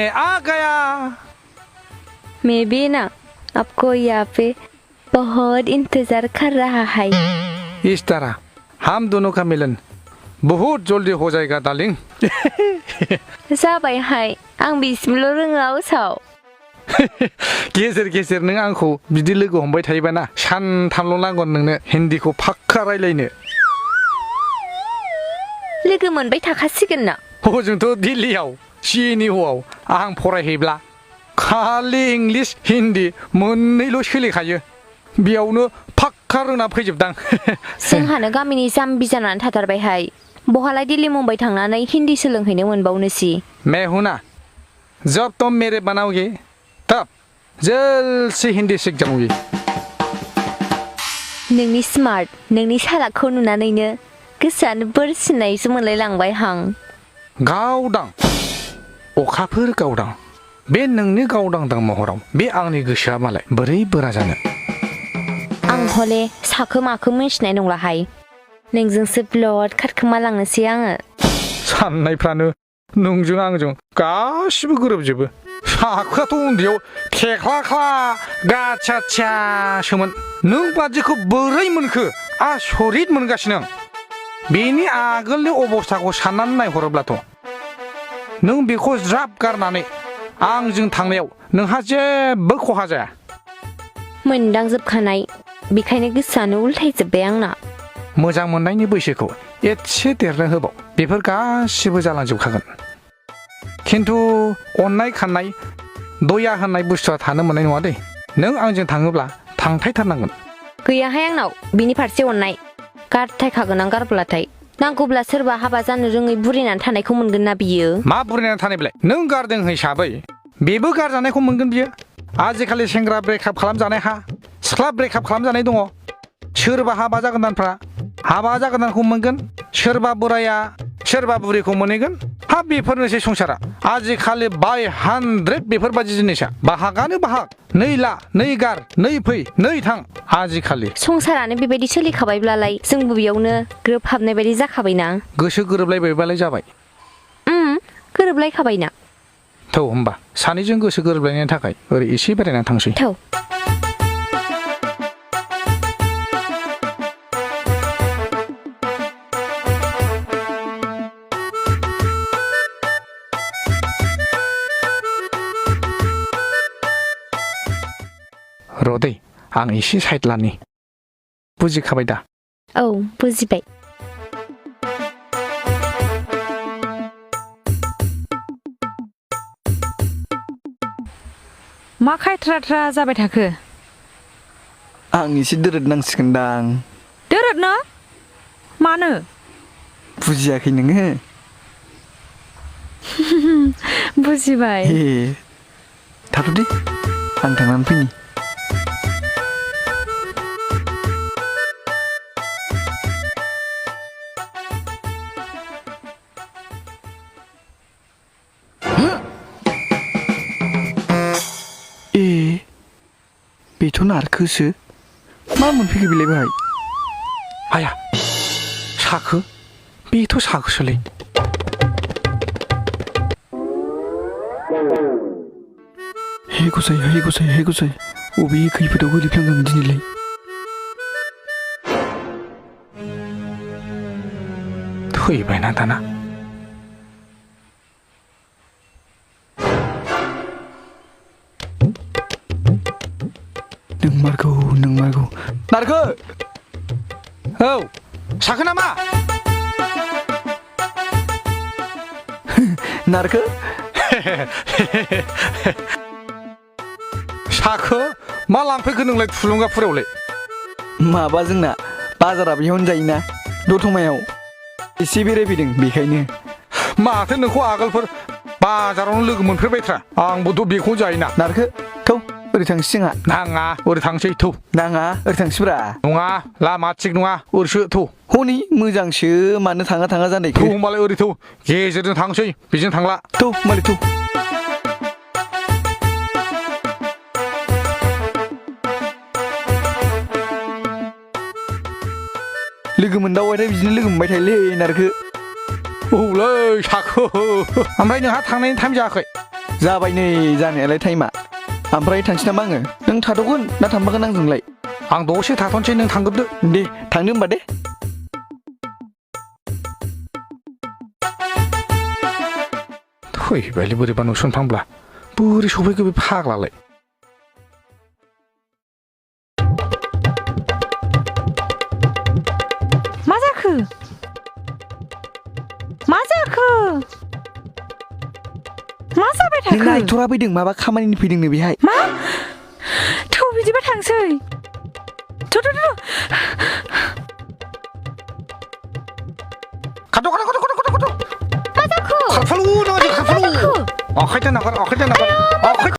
मैं आ गया। मैं भी ना आपको यहाँ पे बहुत इंतजार कर रहा है। इस तरह हम दोनों का मिलन बहुत जल्दी हो जाएगा डार्लिंग। जाबायहाय आं बिसिमल' रोङा उसाव। गेजेर गेजेर नों आंखौ बिदि लोगो हमबाय थायोबा ना सानथामल' नांगोन नोंनो हिन्दीखौ फाक्का रायलायनो। लोगो मोनबाय थाखासिगोन ना। हजोंथ' दिल्लीयाव CNUआव आं फरायहैब्ला खालि इंलिस हिन्दी मोननैल' सोलिखायो बेयावनो फाक्का रोंना फैजोबदां। जोंहानो गामिनि जाम्बि जानानै थाथारबायहाय बहालाय दिल्ली मुम्बाइ थांनानै हिन्दी सोलोंहैनो मोनबावनोसि। मैं हूं ना जब तुम मेरे बनाओगे तब जल्द से हिंदी सीख जाऊंगी। नोंनि स्मार्ट नोंनि सालाकखौ नुनानैनो गोसोआनो बोरसिनायसो मोनलायलांबाय हां। गावदां अखाफोर गावदां बे नोंनि गावदांदां महराव बे आंनि गोसोआ मालाय बोरै बोरा जानो। आं हले साखो माखो मिन्थिनाय नंलाहाय नोंजोंसो ब्लड खारखोमालांनोसै आङो। साननायफ्रानो नोंजों आंजों गासिबो गोरोबजोबो। साखोआथ' उन्दैयाव थेख्लाख्ला गाथियाथियासोमोन नों बादिखौ बोरै मोनखो आसरित मोनगासिनो आं। बेनि आगोलनि अबस्थाखौ साननानै नायहरोब्लाथ' नों बेखौ ज्राब गारनानै आंजों थांनायाव नोंहा जेबो खहा जाया। मोनदांजोबखानाय बेखायनो गोसोआनो उल्थायजोब्बाय आंना। मोजां मोननायनि बैसोखौ एसे देरनो होबाव बेफोर गासिबो जालांजोबखागोन। खिन्थु अननाय खाननाय दया होननाय बुस्थुआ थानो मोननाय नङा दे। नों आंजों थाङोब्ला थांथायथारनांगोन। गैयाहाय आंनाव बिनि फारसे अननाय गारथायखागोन आं गारब्लाथाय। नांगौब्ला सोरबा हाबा जानो रोङै बुरिनानै थानायखौ मोनगोन ना बियो। मा बुरिनानै थानाय बेलाय नों गारदों हिसाबै बेबो गारजानायखौ मोनगोन बियो। आजिखालि सेंग्रा ब्रेकआप खालामजानाय हा सिख्ला ब्रेकआप खालामजानाय दङ। सोरबा हाबा जागोदानफ्रा हाबा जागोदानखौ मोनगोन सोरबा बोराया सोरबा बुरैखौ मोनहैगोन। हा बेफोरनोसै संसारा आजिखालि बाय 100 बेफोरबायदि जिनिसा बाहागानो बाहाग नै ला नै गार नै फै नै थां आजिखालि। संसारानो बेबायदि सोलिखाबायब्लालाय जोंबो बेयावनो ग्रोब हाबनाय बायदि जाखाबायना। गोसो गोरोबलायबायबालाय जाबाय। गोरोबलायखाबायना। थौ होमबा सानैजों गोसो गोरोबलायनायनि थाखाय ओरै एसे बेरायनानै थांसै। थौ रदै आं एसे साइड लानि बुजिखाबाय दा? औ बुजिबाय। मा खायथ्रा जाबाय थाखो? आं एसे दोरोदनांसिगोनदां। दोरोदनो? मानो? बुजियाखै नोङो? बुजिबाय। हे थाथ'दे आं थांनानै फैनि। बेथ' नारखोसो मा मोनफैखो बेलाय बेहाय? आया साखो बेथ' साखोसोलै। हे गसाइ हे गसाइ अबे खैफोदाव गोलैफ्लांदों दिनैलाय? थैबायना दाना। नों मारगौ नारखो। औ साखो नामा? नारखो साखो मा लांफैखो नोंलाय थुलुंगाफुरावलाय? माबा जोंना बाजारा बेयावनो जायोना दतमायाव एसे बेरायफैदों बेखायनो। माथो नोंखौ आगोलफोर बाजारावनो लोगो मोनफेरबायथ्रा आंबोथ' बेखौ जायोना। नारखो थौ ओरै थांसै जोंहा। नाङा ओरै थांसै थौ। नाङा ओरै थांसैब्रा। नङा लामा थिग नङा ओरैसो थौ। हनै मोजांसो मानो थाङा जानायखो। थौ होमबालाय ओरै थौ गेजेरजों थांसै बेजों थांला। थौ होमबालाय थौ। लोगो मोनदावबाथाय बिदिनो लोगो मोनबाय थायोलै नारखो। औलै साखो ओमफ्राय नोंहा थांनायनि टाइम जायाखै? जाबाय नै जानायालाय टाइमा ओमफ्राय थांसै नामा आङो नों थाथ'गोन ना थांफागोन आंजोंलाय आं दसे थाथ'नोसै नों थांग्रोदो दे थांदो होमबा दे फैबायलै बोरैबा नुसनफ्लांब्ला बोरै सफैखो बे फाग्लालाय मा जाखो मा जाखो मा जाबाय नोंना थाखो एक्टरा फैदों माबा खामानिनि फैदोंनो बेहाय मा थौ बिदिबा थांसै थ' खारफालु नङा खारफालु आखाइजों नागार